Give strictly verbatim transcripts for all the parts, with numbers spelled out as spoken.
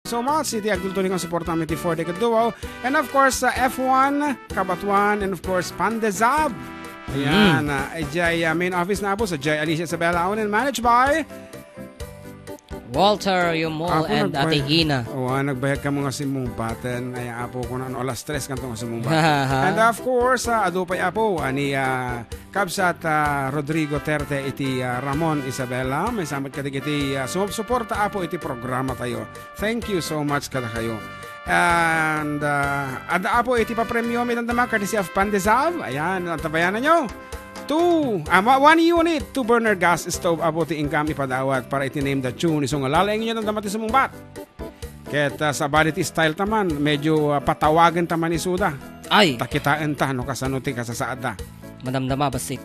so much iti agtultuloy nga suporta mi ti Four Decade Duo. And of course, uh, F one, Kabatuan, and of course, Pandesab. Ayan, uh, ijay, uh, main office na po sa J. Alicia Isabela, owned and managed by Walter Yumol Apo, and Ate Ina. Oh, ah, nagbayag ka mga simumbaten. Ay, apo ko na, ano, alas tres kanto nga simumbat. And of course, ah, adu pay, apo, ani, ah, Kabsat, ah, Rodrigo Terte iti, ah, Ramon Isabela. Maysa met kadagiti, ah, sumupsuporta, apo, iti programa tayo. Thank you so much kadakayo. And, ah, adda, apo, iti papremyo mi damdama, courtesy of Pandesab. Ayan, antabayanan nyo. Two, ah, ma-, one unit, two burner gas stove, apo, ti inkam ipadawat para iti Name the Tune. Isu nga laeng nyo damdama ti sumungbat. Ket, ah, sabali ti style taman, medyo, ah, patawagen taman isuda. Ay! Ta kitaen ta no kasano ti kasasaadda. Madamdama, bassit.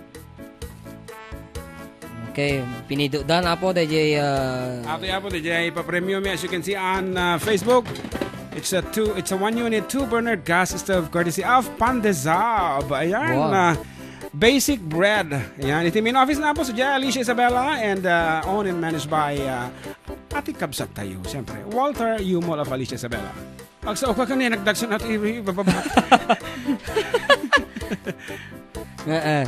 Okay, pinidudan, apo, dayjay, ah, Apo, apo, dayjay papremyo mi, as you can see on, ah, Facebook. It's a two, it's a one unit, two burner gas stove courtesy of Pandesab. Ayan, Wow. ah, basic bread. Ayan, iti main office na po sa J. Alicia Isabela and, ah, owned and managed by, ah, Ate Kabsat tayo, siyempre. Walter Yumol of Alicia Isabela. Agsao ka kani, nagdagsan at i-, ibababa. Eh, eh.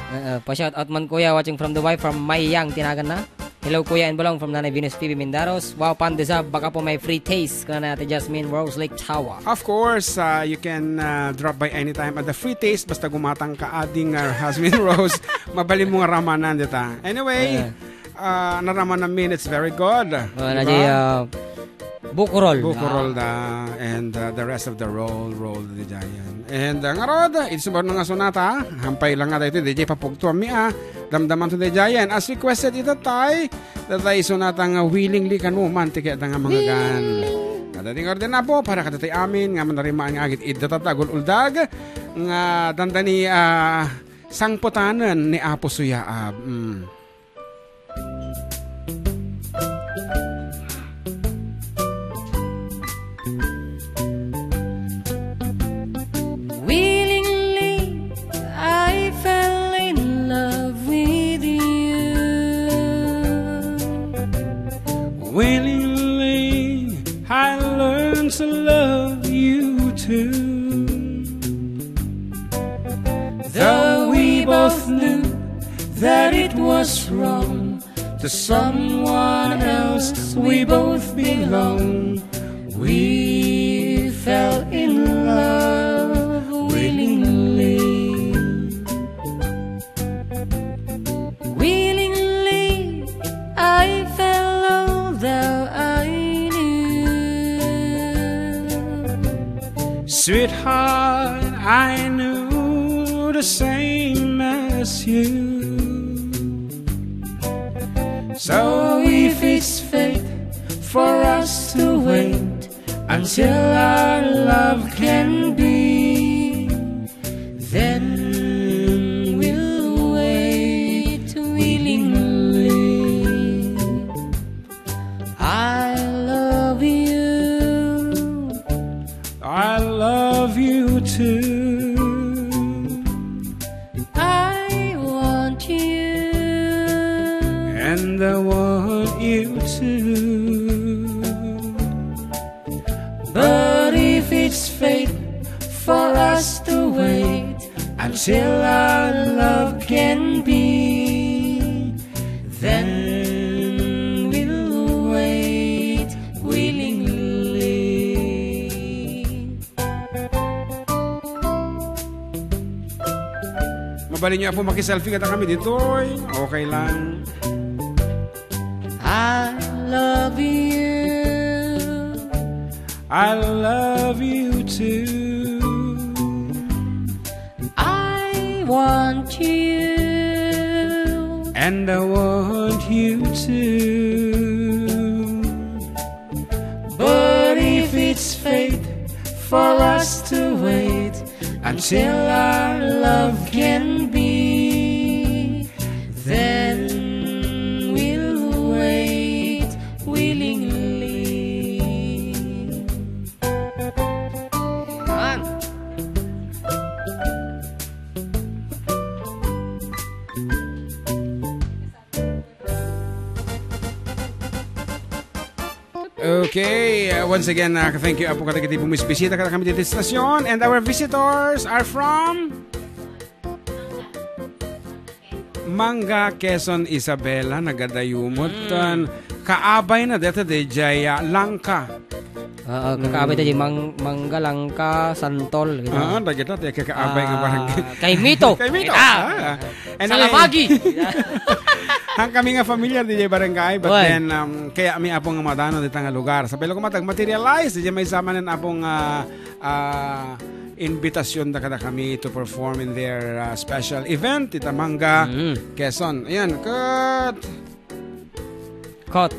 Eh, eh, pa-shout out man, kuya, watching from Dubai, from Mayang, tinagan na. Hello, kuya and Balong, from Nanay Venus T V Mindaros. Wow, Pandesab, baka po may free taste. Kana na Ate Jasmine, Rose Lake Tower. Of course, uh, you can, uh, drop by anytime at the free taste. Basta gumatang ka, ading, uh, Jasmine Rose. Mabalin mo nga ramanan, dita. Anyway, Eh. ah, naraman namin, it's very good. Oh, Di na ba? di, ah, bukurol. Bukurol Ah. da, and, uh, the rest of the roll, roll the giant. And, uh, ngarod, it's about nga sonata, hampay lang nga daytoy, dayjay papugtuan mi, ah. Damdaman to the giant. As requested, ita tay, datay sonata nga willingly kano man, ti kayatna nga mangagan. Kada di nga orden na po, para kadatay amin, nga manarimaan nga agit, idda tatagul uldag, nga dandani, ah, sangputanen ni Apo Suyaab. Mm. Willingly, I fell in love with you. Willingly, I learned to love you too. Though we both knew that it was wrong, to someone else we both belong. We fell in love willingly. Willingly, I fell, although I knew. Sweetheart, I knew the same as you. So if it's fate for us to wait until our love can be, then we'll wait willingly. I love you. I love you too. I want you. And I want you too. But if it's fate for us to wait until our love can be, then we'll wait willingly. Mabalin niyo po makiselfie kada kami ditoy. Okay lang. I love you. I love you too. I want you. And I want you too. But if it's fate for us to wait until our love can be, then we'll wait willingly. Yan. Okay. Okay, uh, once again, uh, thank you, Apo, kadagiti bumisbisita kadakami ditoy stasyon. And our visitors are from Manga, Quezon, Isabela, nagadayumot. Mm. Tan, kaabay na deta di jay, uh, Langka. Oo, kakaabay Mm. ta di Mang-, Manga, Langka, Santol, gitu. Ah, dagita, ti kakaabay nga Ah, barangay. Kay Mito. Kay Mito. Ah. Ah. Anyway. Salamagi. Hang kami nga familiar di jay barangay, but Oy. then, um, kaya mi, Apo, nga madano dita nga lugar. Sa pelo ko matag materialize, di jay may sama nen, Apo, nga, ah, invitation da kada kami to perform in their, ah, special event, ita Manga, Mm. Quezon. Ayan, cut. Cut.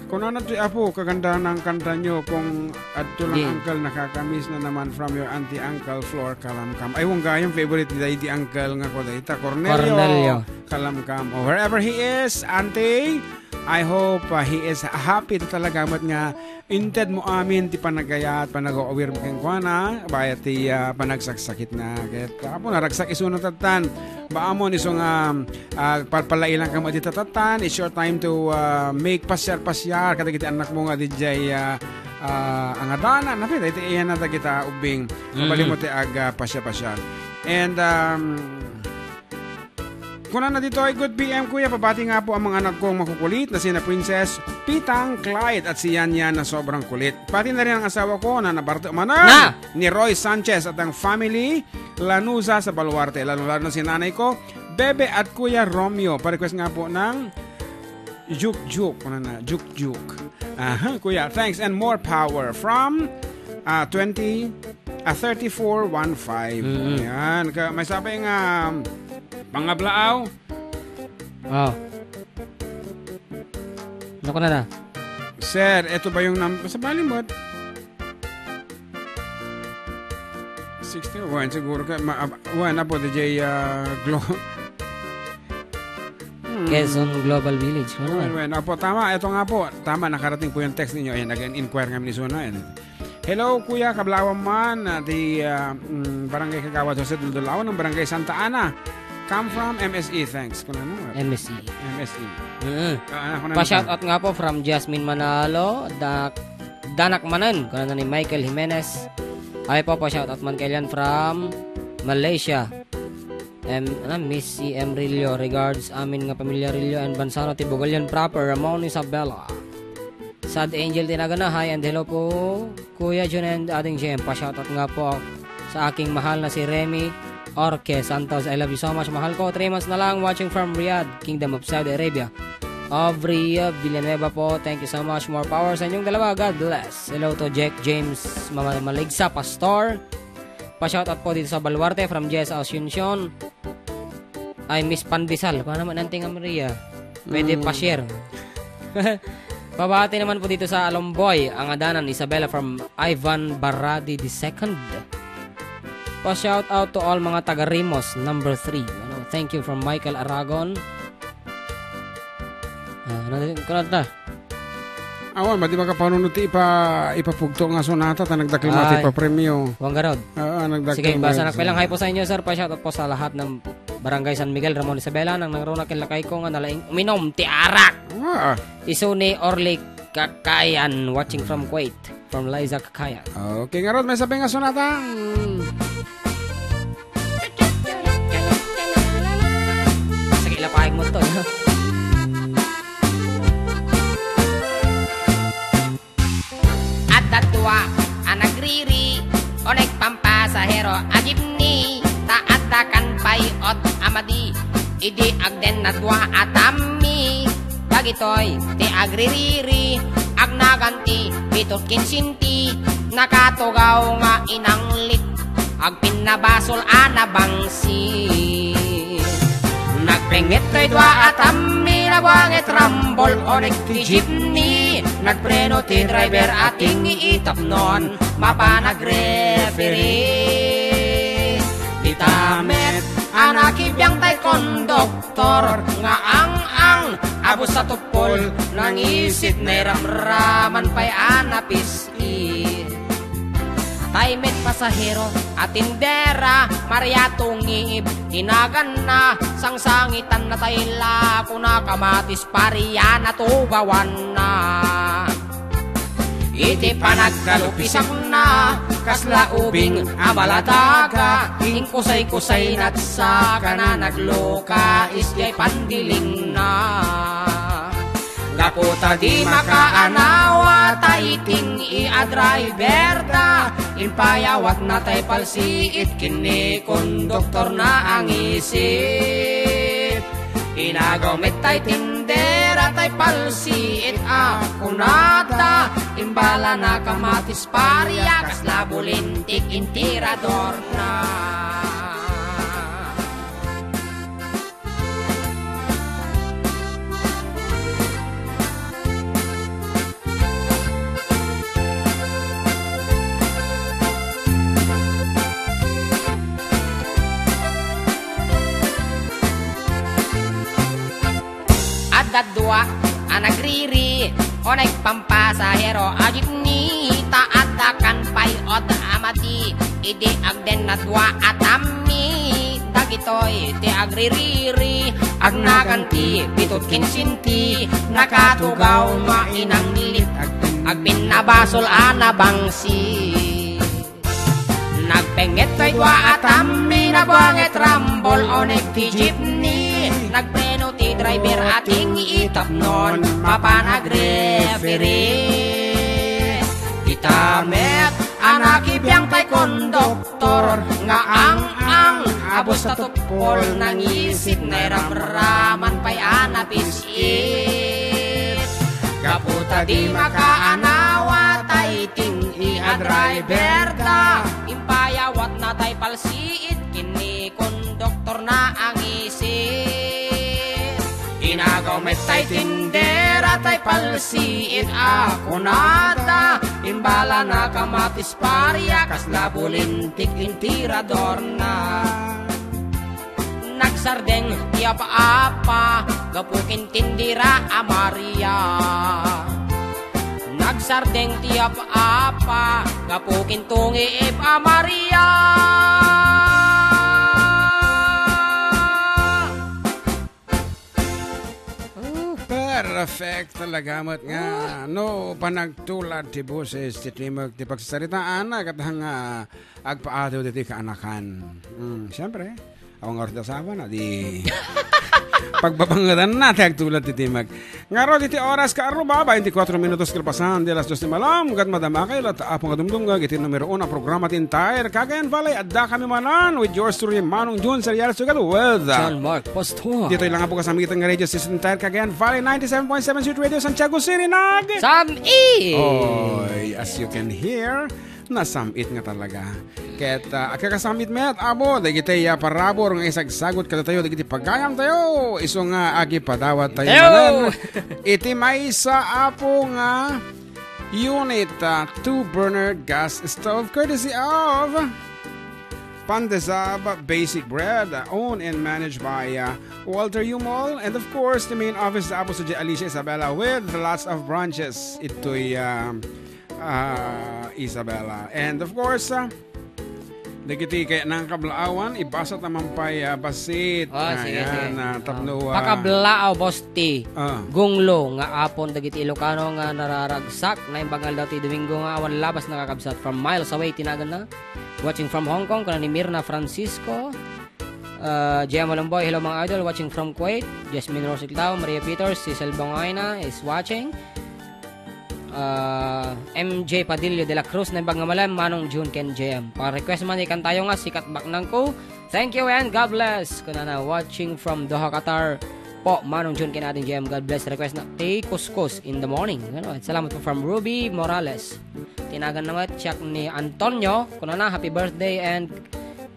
Kunana ti Apo, kaganda ng kanta nyo, kung adto lang, Di. Uncle, nakakamiss na naman from your auntie, Uncle Flor Kalamkam. Ay, wang gayam favorite ni di Uncle nga ko dayta, Cornelio Cornelio. Kalamkam. Or wherever he is, Auntie, I hope, uh, he is happy ta talaga met nga inted mo amin ti panagayat, panag-aawir mo kenkuana, bayat ti, uh, panagsaksakit na. Ket, uh, Apo, naragsak isuna tattan. Baamon isu nga, uh, palpalailan ka mo iti tattan. It's your time to, uh, make pasiar-pasiar kadagiti anak mo nga dijay, uh, uh, angadana. Napita, iti iyan na dagita ubbing. Mhm. Mabalin mo ti ag, uh, pasiar-pasiar. And, um, Kunana ditoy, "Good P M, kuya, pabati nga po ang mga anak kong makukulit na sina Princess Pitang Clyde at si Yan Yan na sobrang kulit. Pati na rin ang asawa ko na nabarto manan Na! ni Roy Sanchez at ang family Lanuza sa Baluarte, lalo-lalo na si nanay ko, Bebe at Kuya Romeo." Pa-request nga po ng Juk Juk. Kunana, Juk Juk. Aha, kuya, thanks and more power from, ah, twenty, ah, thirty-four one five. Mm-mm. Ayan. Ka-, may sabi nga, pangablaaw. Oh. Ano ko na na? Sir, ito ba yung nam-, sa Balimot? Sixteen, one, siguro ka, ma-, ab-, one, apo, D J, ah, Glo-, Hmm. Quezon Global Village. Ano Wen, naman? Wen. Apo, tama. Ito nga po. Tama, nakarating po yung text ninyo. Ayan, nag-inquire nga ni Suna. Ayan. "Hello, Kuya, kablaawan man, ah, di, ah, mm, Barangay Kagawad Jose Duldulaon ng Barangay Santa Ana. Come from M S E, thanks." Kung ano, M S E. M S E. Mm. Ah, ano, kung ano Pa-shout ka? out nga po from Jasmine Manalo, Dak-, Danak Manan, kung ano ni Michael Jimenez. Ay po, pa-shout out man kailan from Malaysia. Em, ano, Miss C M Rillo, regards amin nga pamilya Rillo and Bansano, ti Bugalian proper, Ramon Isabela. Sad Angel Tinagana, hi and hello po, Kuya Jun and Ading Jem. Pa-shoutout nga po sa aking mahal na si Remy Orque Santos. I love you so much, mahal ko. Three months na lang, watching from Riyadh, Kingdom of Saudi Arabia. Of Riyadh Villanueva po. Thank you so much. More power sa inyong dalawa. God bless. Hello to Jack James Mama-, Maligsa, Pastor. Pa-shoutout po dito sa Baluarte from Jess Asuncion. Ay, Miss Pandesal. Paano naman, Auntie Maria? Pwede Mm. pa-share. Pabati naman po dito sa Alomboy, ang adanan, Isabella from Ivan Baradi the second. Pa-shout out to all mga taga Rimos, number three. Ano, thank you from Michael Aragon. Ah, ano, ano ta? Awan, madi makapanunot ti ipa-, ipapugto nga sonata, ta nagdakkel mati Ay. Papremyo. Wanggarod. Oo, nagdakkel Sige, basa mati. Nakpelang. Hi po sa inyo, sir. Pa-shoutout po sa lahat ng Barangay San Miguel, Ramon Isabela, nang nangruna ken lakay ko nga nalaing uminom ti arak. Ah. Isu ni Orly Kakayan, watching from Kuwait, from Liza Kakayan. Okay, ngarud, may sabi nga sonata. Mm. Sige, ilapayag mo to, no? Adda dua a nagriri, o nagpampasahero a jeepney, ta adda kan pay-ot a madi, idi agden na dua a tammi. Dagitoy ti agririri, agnagan ti pitot kinsinti, nakatugaw nga inanglit. Agpinnabasol a nabangsi. Nagpenget toy dua a tammi, nabuanget rambol, onek ti jeepney. Nagpreno ti driver a tingi itapnon, mapan nagreferee. Dita met a nakibiang tay konduktor, nga ang-ang, abus a tuppol, nangisit, nairamraman pay a napis-, i. Tay met pasahero a tindera, Maria tungiib, inaganna, sangsangitanna tay la, kuna kamatis paria natugawanna. Iti panagkalupisakna, kasla ubing a maladaga, inkusay-kusay natsaka na nagluka, idiay pandilingna. Gapu ta di makaanawa, tay ting-i a driver da, impayawatna tay palsiit ken ni konduktorna a ngisit. Inagaw met tay tindera tay palsiit a kunada, imbalana kamatis paria, kasla bulintik iti radorna. Adda dua a nagriri, o nagpampasahero a jeepney, ta adda kan pay-od a madi, idi agden na dua a tammi. Dagitoy ti agririri, agnagan ti pitot ken sinti, nakatugaw mainanglit, agpinnabasol a nabangsi. Nagpenget tay dua a tammi, nabanget rambol uneg ti jeepney. Nagpreno ti driver a ting-i tapnon mapan agreferee. Ita met a nakibiang tay konduktor nga ang-ang a bus ta tuppol, nangisit, nairamraman pay a napis-it. Gapu ta di makaanawa tay ting-i a driver da, impayawatna tay palsiit ken ni konduktorna a ngisit. Inagaw met tay tindera tay palsiit a kunada, imbalana kamatis paria, kasla bulintik iti radorna. Nagsardeng ti apa-apa gapu ken tindera a Maria. Nagsardeng ti apa-apa gapu ken tungi a Maria. Oh, perfect talaga met nga. Ah. No panagtulad ti boses, ti timek, ti pagsasaritaan, ket nga agpaadiw ditoy kaanakan. Mm, siyempre, awan nga oras ti asawana, di pagbabangetanna ti agtulad ti timek. Ngarud iti oras, kaarruba, baintikwatro minutos kalpasan ti alas dos ti malam, ket madama kayo latta Apo nga dumdumngeg iti numero uno a programa ti entire Cagayan Valley. Adda kami manen with yours truly, Manong Jun Serial Sugad with, uh, John Mark Pastor. Ditoy lang po kasamitan nga radio station entire Cagayan Valley, ninety-seven point seven Sweet Radio, Santiago City, nag- Sam-it! Oy, as you can hear, nasam-it nga talaga. Ket, ah, agkakasam-it met, Apo, dagiti, ah, parabur nga isagsagut kadatayo dagiti pagayamtayo. Isu nga agipadawat tayo Tayo! manen iti maysa, Apo, nga unit, ah, two-burner gas stove courtesy of Pandesab Basic Bread, ah, owned and managed by, ah, Walter Umol. And of course, the main office, Apo, sa Alicia Isabela with lots of branches. Ito'y, ah, ah, Isabela. And of course, ah, dagiti kay nangkablaawan, ibasa ta man pay, ah, bassit. Oh, sige, Ayan, sige. ah, tapno, Oh. ah, Pakablaaw, Boss T. Ah. Gunglo nga apon dagiti Ilocano nga nararagsak. Naimbag nga aldaw ti Domingo nga awan labas nakakabsat. From miles away, tinagan na. Watching from Hong Kong, kuna ni Mirna Francisco. Uh, Gemma Lumboy, hello mga idol, watching from Kuwait. Jasmine Rose Iglao, Maria Peters, Cecil Bongaina is watching. Uh, M J Padillo de la Cruz, naimbag nga malem, Manong Jun ken J M. Pa-request man ikan tayo nga, Sikat Baknang Ko. Thank you and God bless. Kunana, watching from Doha, Qatar po, Manong Jun ken Ading J M. God bless. Request na, ti Kuskus in the morning. Ano, salamat po from Ruby Morales. Tinagan na nga, check ni Antonio. Kunana, happy birthday and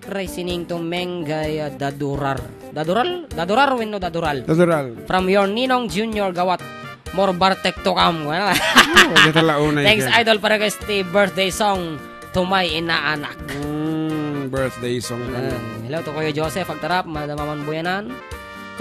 Christening to Menggay, uh, Dadurar. Dadural? Dadurar wenno Dadural? Dadural. From your Ninong Junior Gawat. More Bartek to come. Well, Oh, dito launay Thanks, ka. Idol, para kay Steve birthday song to my inaanak. Mm, birthday song ka na. Ayan. Hello to Kuya Joseph Agtarap, Madam Maman Buyanan.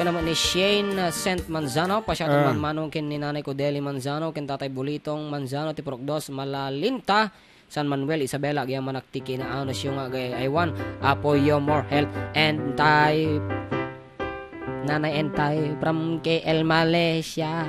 Kuna mo ni Shane, uh, Saint Manzano, pasyatan Ah. man manong ken ni Nanay ko Deli Manzano, ken Tatay Bulitong Manzano, ti Purok Dos, Malalinta, San Manuel, Isabela, agyaman ak ti kinaanusyo nga agay-aywan. Apo, you more health and time. Nanay and Tay from K L Malaysia.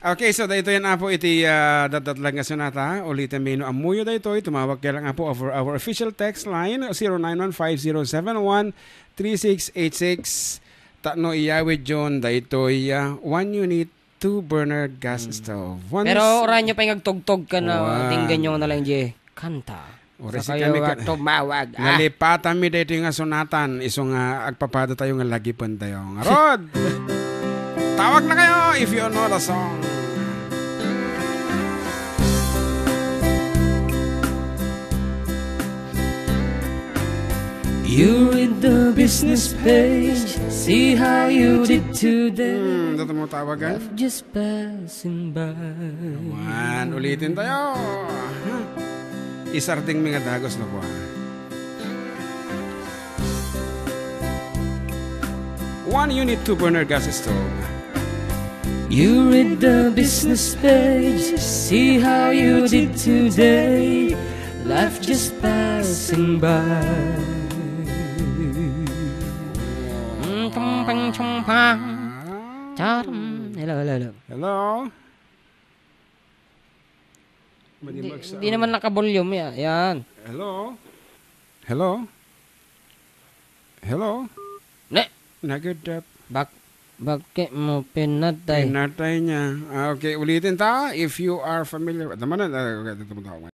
Okay, so daytoy yan, Apo, iti, ah, datdatlag nga sonata. Ulitem no ammoyo daytoy, tumawag kay lang, Apo, over our official text line, zero nine one five zero seven one three six eight six. Tapno iyawidyon daytoy, ah, one unit, two burner gas Mm. stove. Once Pero uray nyo pay nga agtugtog ken Wow. dinggenyo na lang diay kanta. Ura Sa si kayo kami ka-, tumawag, ah. Nalipatanmi daytoy nga sonatan, isu nga agpapadatayo nga lagipentayo. Ngarud! Tawag na kayo if you know the song. You read the business page, see how you did today. Hmm, dito mo tawagan? Love just passing by. Wan, ulitin tayo. Isarding mi nga dagos no kua. One unit, two burner gas stove. You read the business page, see how you did today. Life just passing by. Mm, tumpang, tumpang. Charam. Hello, hello, hello. Hello? Di, Madimag sa di naman naka-volume ya-, yan. Hello? Hello? Hello? Ne? Nagadap. Bak-, bakit mo pinatay? Pinatay niya. Ah, okay, ulitin ta. If you are familiar, tama na, ah, okay, tama, tama.